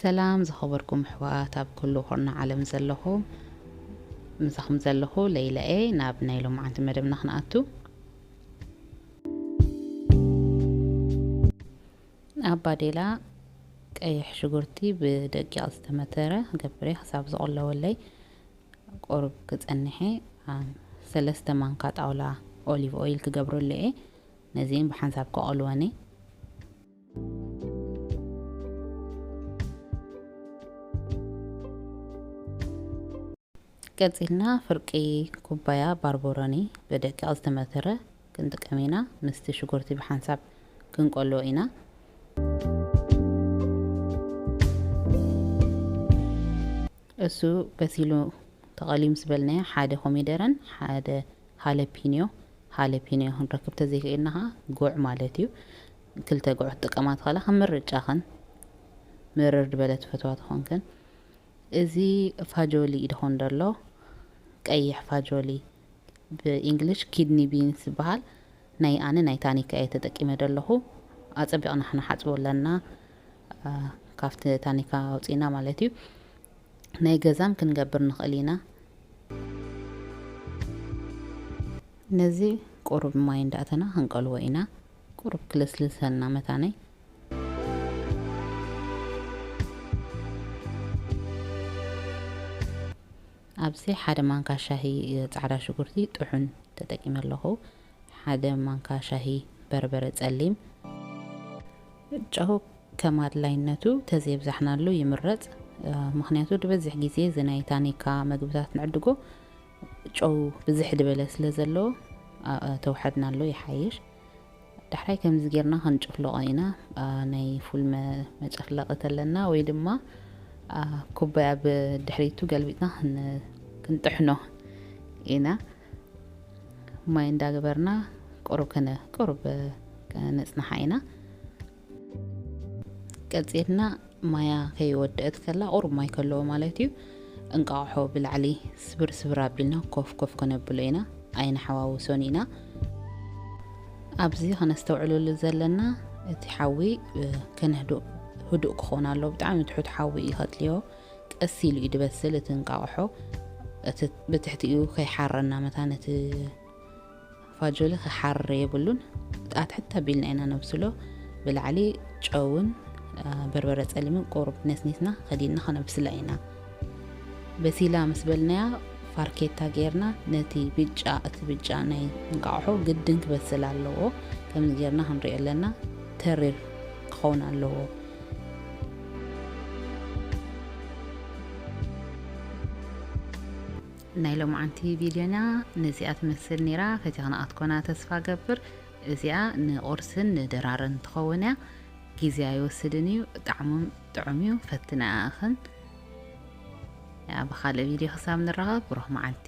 ሰላም ዝኸበርኩም ኣሕዋት ኣብ ኩሉ ኮርና ዓለም ዘለኹም፣ ምሳኹም ዘለኹ ለይላ እየ። ናብ ናይ ሎማዓንቲ መደብና ክንኣቱ። ኣብ ባዴላ ቀይሕ ሽጉርቲ ብደቂቕ ዝተመተረ ገብሬ ክሳብ ዝቕለወለይ ቁሩብ ክጸንሐ፣ ኣም፣ ሰለስተ ማንካ ጣውላ ኦሊቭ ኦይል ክገብረሉ እየ። ነዚእን ብሓንሳብ ከቐልወን እየ። ቀጺልና ፍርቂ ኩባያ ባርቦሮኒ ብደቂቕ ዝተመተረ ክንጥቀም ኢና። ምስቲ ሽጉርቲ ብሓንሳብ ክንቆልዎ ኢና። እሱ በሲሉ ተቐልዩ ምስ በልናዮ፣ ሓደ ኮሚደረን ሓደ ሃለፒንዮ፣ ሃለፒንዮ ክንረክብ ተዘይክእልና ኸዓ ጉዕ ማለት እዩ። ክልተ ጉዕ ክትጥቀማ ትኽእላ፣ ከም ምርጫኽን። ምርር ዝበለ ትፈትዋ ተኾንክን። እዚ ፋጆሊ እዩ ድኾን ደሎ፣ ቀይሕ ፋጆሊ፣ ብእንግሊሽ ኪድኒ ቢንስ ዝበሃል። ናይ ኣነ ናይ ታኒካ እየ ተጠቂመ ደለኹ። ኣጸቢቕና ክንሓጽቦ ኣለና፣ አ፣ ካብቲ ታኒካ ኣውጺእና ማለት እዩ። ናይ ገዛም ክንገብር ንኽእል ኢና። ነዚ ቁሩብ ማይ እንዳእተና ክንቀልዎ ኢና። ቁሩብ ክልስልሰልና መታነይ። ኣብዚ ሓደ ማንካ ሻሂ ጻዕዳ ሽጉርቲ ጥሑን ተጠቂመ ኣለኹ። ሓደ ማንካ ሻሂ በርበረ ጸሊም። ጨው ከም ኣድላይነቱ ተዘይብዛሕናሉ ይምረጽ። እ፣ ምኽንያቱ ዝበዝሕ ግዜ እዚ ናይ ታኒካ መግብታት ንዕድጎ ጨው ብዝሕ ዝበለ ስለ ዘለዎ፣ እ፣ እ፣ ተውሐድናሉ ይሓይሽ። ዳሕራይ ከምዚ ጌርና ክንጭፍልቖ ኢና። እ፣ ናይ ፉል መ-፣ መጨፍለቒ ተለና ወይ ድማ፣ እ፣ ኩባያ ብድሕሪቱ ገልቢጥና ክን-፣ ክንጥሕኖ ኢና። ማይ እንዳገበርና ቁሩብ ከነ-፣ ቁሩብ ከነጽንሓ ኢና። ቀጺልና ማያ ከይወደአት ከላ ቁሩብ ማይ ከለዎ ማለት እዩ። እንቃቑሖ ብላዕሊ ስብር ስብር ኣቢልና ኮፍ ኮፍ ከነብሎ ኢና፣ ኣይንሓዋውሶን ኢና። ኣብዚ ከነስተውዕለሉ ዘለና እቲ ሓዊ፣ እ፣ ከነህድእ፣ ህዱእ ክኸውን ኣለዎ። ብጣዕሚ ትሑት ሓዊ እዩ ከድልዮ። ቀስ ኢሉ እዩ ዝበስል እቲ እንቃቑሖ። እቲ ብትሕቲኡ ከይሓረና መታን እቲ ፋጆሊ ክሓርር የብሉን። ብጣት ሕት ኣቢልና ኢና ነብስሎ። ብላዕሊ ጨውን፣ አ፣ በርበረ ጸሊምን ቁሩብ ነስኒስና ከዲንና ከነብስላ ኢና። በሲላ ምስ በልናያ ፋርኬታ ጌርና ነቲ ብጫ፣ እቲ ብጫ ናይ እንቃቑሖ ግድን ክበስል ኣለዎ። ከምዚ ጌርና ክንሪኦ ኣለና። ተሪር ክኸውን ኣለዎ። ናይ ሎማዓንቲ ቪድዮና ነዚኣ ትመስል ነይራ። ፈቲኽናኣ ትኮና ተስፋ ገብር። እዚኣ ንቁርስን ንድራርን ትኸውን እያ። ግዜ ኣይወስድን እዩ። ጣዕሙን ጥዑም እዩ። ፈትናኣ እኽን። ኣብ ካልእ ቪድዮ ክሳብ ንራኸብ ብሩኽ መዓልቲ።